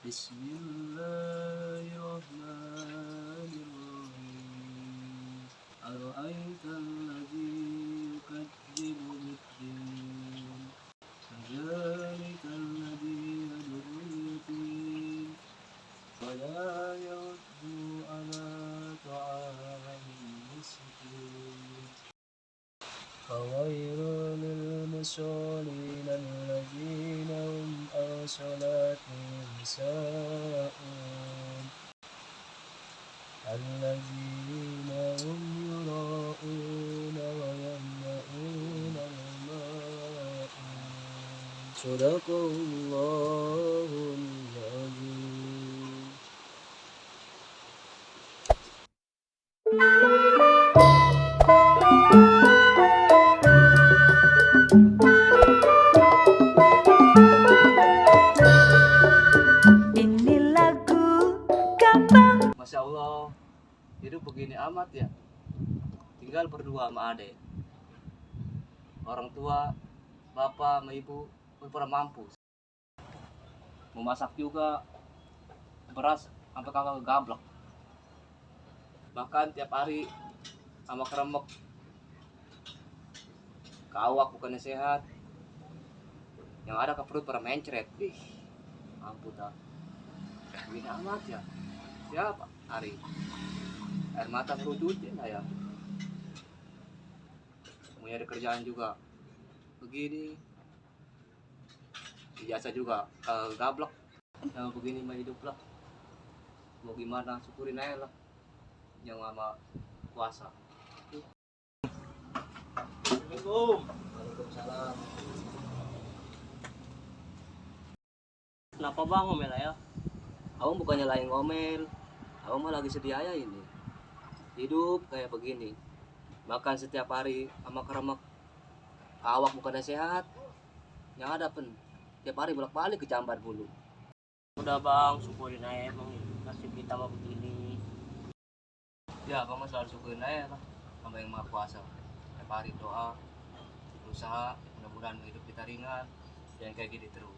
Bismillahirrahmanirrahim. Ara'aital ladzi yukadzibu biddin. Fadzalikal ladzi yad'ul yatim. Wala yahuddu ala ta'amil miskin. Fawailun lil musallin alladzina hum an salatihim sahun. Alladzina hum yura'una wa yamna'una al-ma'un. Sadaqallahul azim. Ini lagu gampang. Masya Allah, hidup begini amat ya. Tinggal berdua sama adek. Orang tua, bapak sama ibu pun pernah mampu. Memasak juga, beras sampai kagak gablek. Bahkan tiap hari sama keremek. Kawak bukannya sehat. Yang ada ke perut pada mencret. Ih, ampun dah. Begini amat ya. Siapa? Hari. Air mata kerucutin saya. Mau nyari kerjaan juga begini. Biasa juga gablek. Nah, begini mah hidup lah. Mau gimana, syukurin aja lah. Yang lama puasa. Assalamualaikum. Waalaikumsalam. Kenapa bang ngomel ya? Abang bukannya lain ngomel. Abang mah lagi sedih aja ini. Hidup kayak begini. Makan setiap hari sama keremek. Awak bukannya sehat. Yang ada pen tiap hari bolak-balik ke Jamban Hulu. Udah bang, syukurin aja emang nasib kita mah begini. Ya, abang mah selalu syukurin aja lah sama yang maha kuasa. Tiap hari doa, berusaha, mudah-mudahan hidup kita ringan. Jangan kayak gini terus.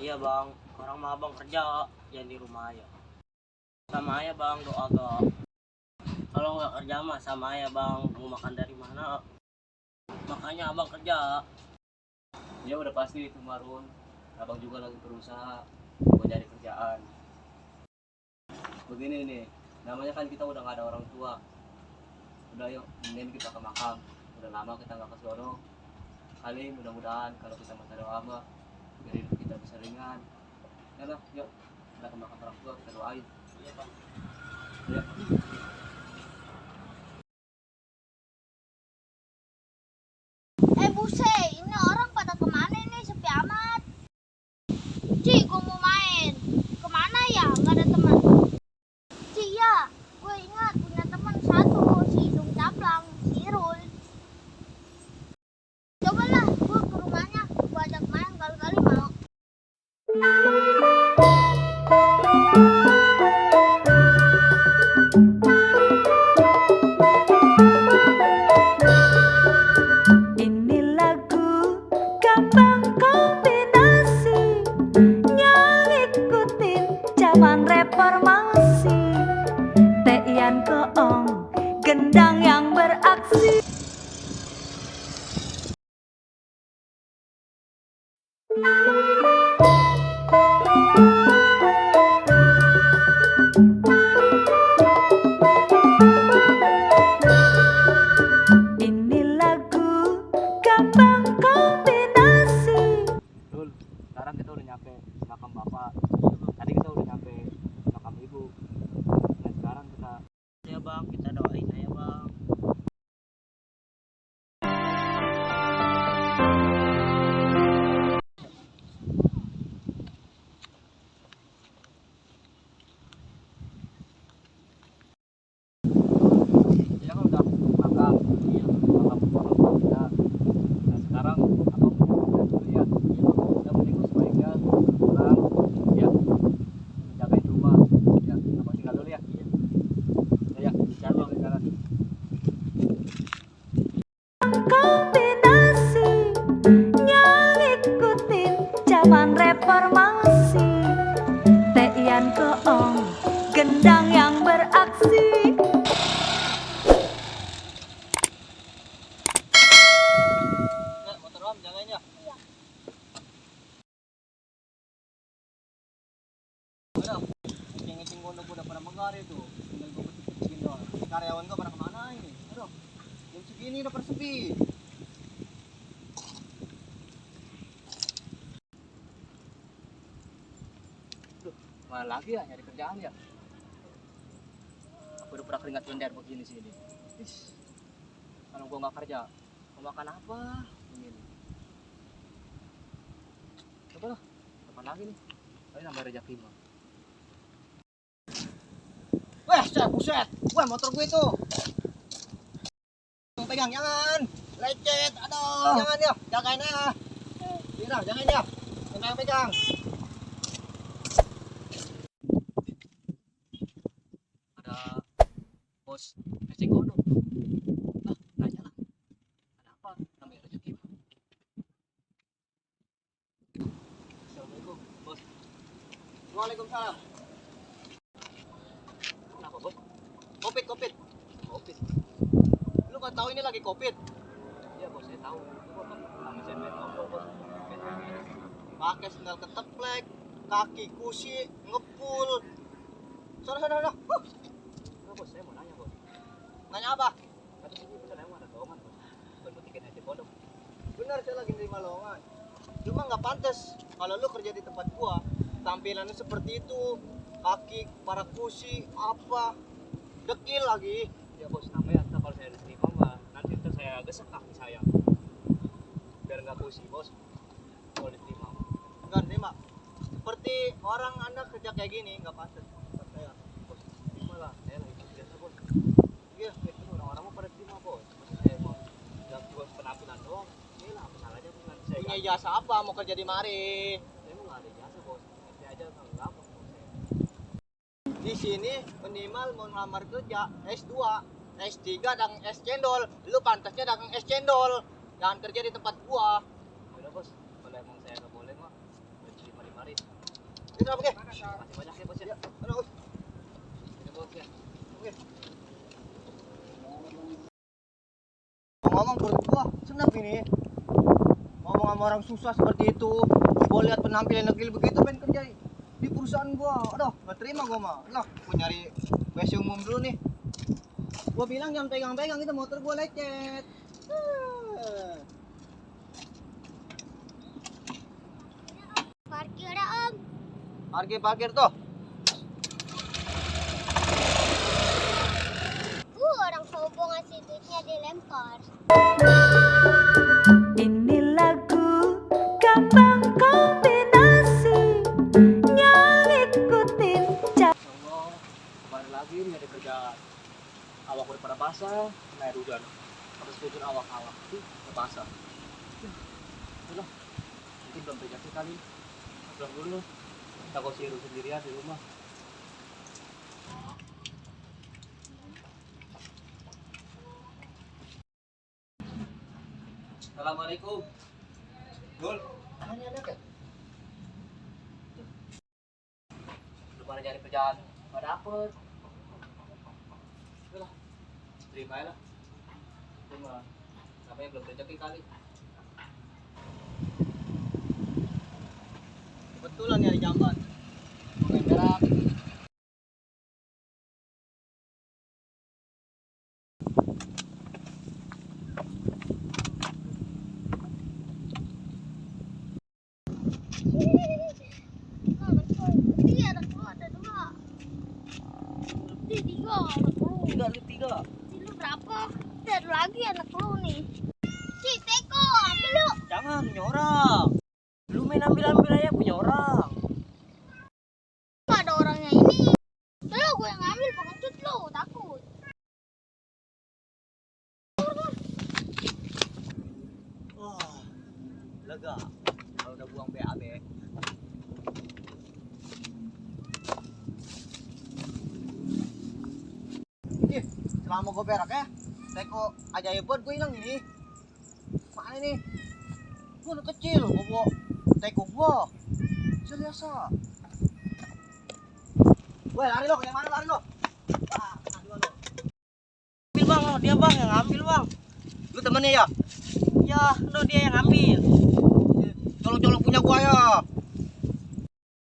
Iya bang, orang mah abang kerja, jangan di rumah aja. Sama aja bang, doa gak. Kalau nggak kerja mah sama aja bang, mau makan dari mana? Makanya abang kerja. Ya udah pasti itu Marun. Abang juga lagi berusaha buat cari kerjaan. Begini nih, namanya kan kita udah nggak ada orang tua. Udah yuk, mending kita ke makam. Udah lama kita nggak ke sono. Kali mudah-mudahan kalau kita masih ada lama, biar hidup kita bisa ringan. Ya lah, yuk kita ke makam orang tua, kita doain. Iya bang. Ya. Buset, ini orang pada kemana nih, sepi amat. Ci, gue mau main. Kemana ya? Gak ada teman. Ci, ya, gue ingat punya teman satu, si Hidung Caplang, si Irul. Cobalah, gue ke rumahnya, gue ajak main kali-kali mau. Ini lagu gampang kombinasi. Ngikutin zaman reformasi. Teyan koong, gendang yang beraksi. Ini lagu gampang kombinasi. Dul, sekarang kita udah nyampe makam bapak. Tadi kita udah nyampe makam ibu. Dan sekarang kita Ya bang, kita doain aja bang. ya kan udah makam. Iya, makam orang tua kita. Nah sekarang abang punya kerjaan dulu ya. Kita mending sebaiknya pulang ya, jagain rumah ya. Abang tinggal dulu ya. Ya, ya, jalan sekarang. Teyan keong gendang yang beraksi. Nggak, motor om, jagain ya. Iya. Udah, ngeceng-ngeceng gondok udah pada megari tuh. Tinggal gue kecil doang. Karyawan gue pada kemana ini? Aduh, jam segini udah pada sepi. Mana lagi ya nyari kerjaan ya? Aku udah pernah keringat bender begini sini. Is, kalau gua nggak kerja, mau makan apa? Begini. Coba lah, kapan lagi nih? Kali nambah rezeki mah. Wah, buset. Wah, motor gue tuh. Pegang, jangan. Lecet, aduh. Jangan ya, jagain ya. Iya, jangan ya. Pegang. Ada bos ecek kodok. Ah, tanya lah. Ada apa? Nambah rezeki mah. Assalamualaikum, bos. Waalaikumsalam. Kenapa bos? Covid. Covid. Lu kan tahu ini lagi Covid. Iya bos, saya tahu. Bos kan sama saya main ngobrol bos. Pakai sendal keteplek, kaki kusi, ngepul. Sana. Enggak bos, saya mau nanya bos. Nanya apa? Tadi sini pesan emang ada lowongan bos. Bukan butikin ecek kodok. Bener, saya lagi nerima lowongan. Cuma nggak pantas kalau lu kerja di tempat gua, tampilannya seperti itu, kaki para kusi apa, dekil lagi. Ya bos, namanya ntar kalau saya diterima mah nanti ntar saya gesek kaki saya biar nggak pusing bos kalau diterima. Nggak nerima. Seperti orang anak kerja kayak gini nggak pantas. Buat saya. Bos, terima lah, saya lagi biasa bos. Iya. Itu orang-orang mau pada terima bos. Maksud saya mau nggak cuma penampilan doang. Ini lah apa salahnya pun nanti saya Punya ganti. jasa apa mau kerja di mari? Saya mau nggak ada jasa bos. Nanti aja nggak apa bos saya. Di sini minimal mau ngelamar kerja S2, S3 dan es cendol. Lu pantasnya dagang es cendol. Jangan kerja di tempat gua. Udah bos, kalau emang saya nggak boleh mah berterima di mari. Itu apa, Ge? Makasih banyak ya bos ya. Aduh. Ini bos ya. Oke. Ngomong perut gua, senap ini. Ngomong sama orang susah seperti itu, gua lihat penampilan negeri begitu pengen kerja di perusahaan gua. Aduh, nggak terima gua mah. Lah, gua nyari WC umum dulu nih. Gua bilang jangan pegang-pegang, itu motor gua lecet. Parkir ada om. Parkir tuh. Orang sombong ngasih duitnya dilempar. Ini lagu gampang kombinasi yang ikutin Allah, kemarin lagi nih ada kerjaan. Awak udah pada basah, kena air hujan. Harus turun awak-awak itu udah basah. Udah, mungkin belum rezeki kali. Pulang dulu. Kita kau siru sendirian di rumah. Assalamualaikum. Dul, Ini anak ya? udah pada cari kerjaan, nggak dapet. Udah lah, terima aja lah. Cuma, namanya belum rezeki kali. Kebetulan nyari jamban. Pakai merah. Iya, anak lu ada dua. Tiga anak lu. Tiga. Lu berapa? Ada lagi anak lu nih. Teko, ambil lu. Jangan punya orang. Lu main ambil-ambil aja punya orang. Nggak ada orangnya ini. Lu gue yang ngambil pengecut lu, takut. Wah, lega. Kalau udah buang BAB. Ih, selama gue berak ya, teko ajaib buat gue hilang ini. Mana nih? Gue udah kecil, gue bawa teko gue. Biasa. Woi, lari lo, yang mana lari lo? Ambil bang, lo dia bang yang ambil bang. Lu temennya ya? Ya, lo dia yang ambil. Colong-colong punya gua ya.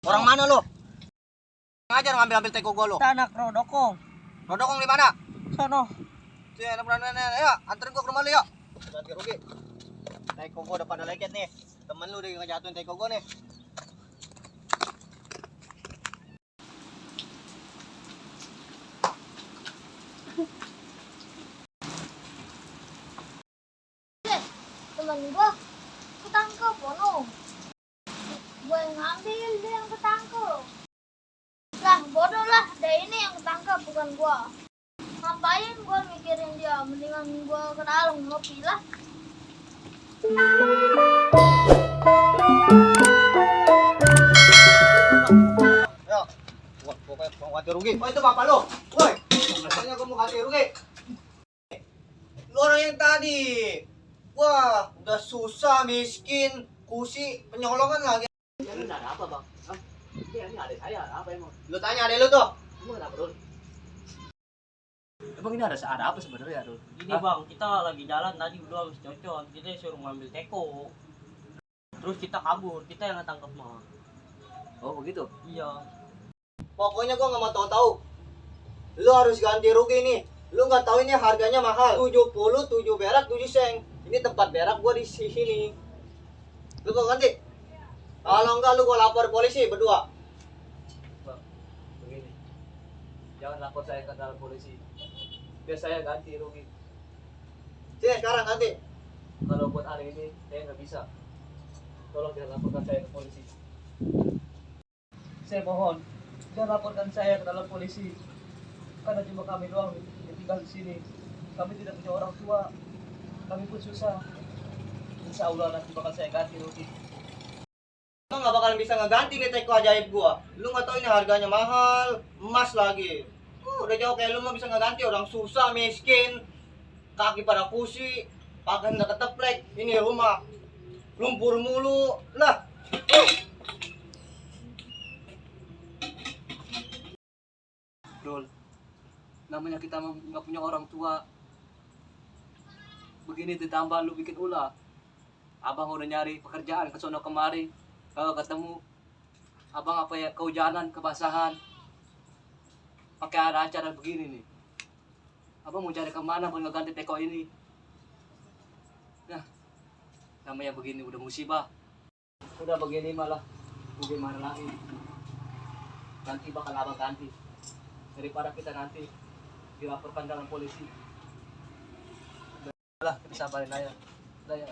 Orang mana lo? Ngajar ngambil-ambil teko gua lo. Kita anak Rodokong. Rodokong di mana? Sono. Sini, ya, anterin gua ke rumah lu ya. Ganti rugi. Teko gua udah pada leket nih. Temen lu udah ngejatuhin teko gua nih. Temen gua ketangkep Pono. Gua yang ngambil, dia yang ketangkep. Lah bodoh lah, dia ini yang ketangkep bukan gua. Ngapain gua mikirin dia, mendingan gua ke dalam ngopi lah. Ya. Gua ganti rugi. Oh, itu bapak lo. Woi, katanya gua mau ganti rugi. Lu orang yang tadi. Wah, udah susah, miskin, kusi, penyolongan lagi. Ini ada apa bang? Hah? Ini ada saya, apa emang? Lu tanya adek lu tuh. Emang ada apa Dul? Emang ini ada apa sebenarnya Dul? Ini bang, kita lagi jalan tadi udah habis cocok. Kita suruh ngambil teko. Terus kita kabur, kita yang ketangkep mah. Oh begitu? Iya. Pokoknya gua nggak mau tahu-tahu. Lu harus ganti rugi nih. Lu nggak tahu ini harganya mahal. 7 berak 7 seng. Ini tempat berak gua di sini. Lu gua ganti. Kalau enggak lu gua lapor polisi berdua. Bang, begini. Jangan lapor saya ke dalam polisi. Biar saya ganti rugi. Sini sekarang ganti. Kalau buat hari ini saya nggak bisa. Tolong jangan laporkan saya ke polisi. Saya mohon, jangan laporkan saya ke dalam polisi. Karena cuma kami doang yang tinggal di sini. Kami tidak punya orang tua. Kami pun susah. Insya Allah nanti bakal saya ganti rugi. Lu nggak bakalan bisa ngeganti nih teko ajaib gua. Lu nggak tahu ini harganya mahal, emas lagi. Udah jauh kayak lu mah bisa ngeganti orang susah, miskin, kaki pada kusi, pakaian nggak keteplek. Ini rumah lumpur mulu, lah. Dul, namanya kita nggak punya orang tua. Begini ditambah lu bikin ulah. Abang udah nyari pekerjaan ke sono kemari, kalau ketemu abang apa ya kehujanan, kebasahan, pakai ada acara begini nih. Abang mau cari kemana buat ngeganti teko ini? Nah, namanya begini udah musibah. Udah begini malah, bagaimana lagi? Nanti bakal abang ganti. Daripada kita nanti dilaporkan dalam polisi. Lah, kita sabarin aja. Udah ya.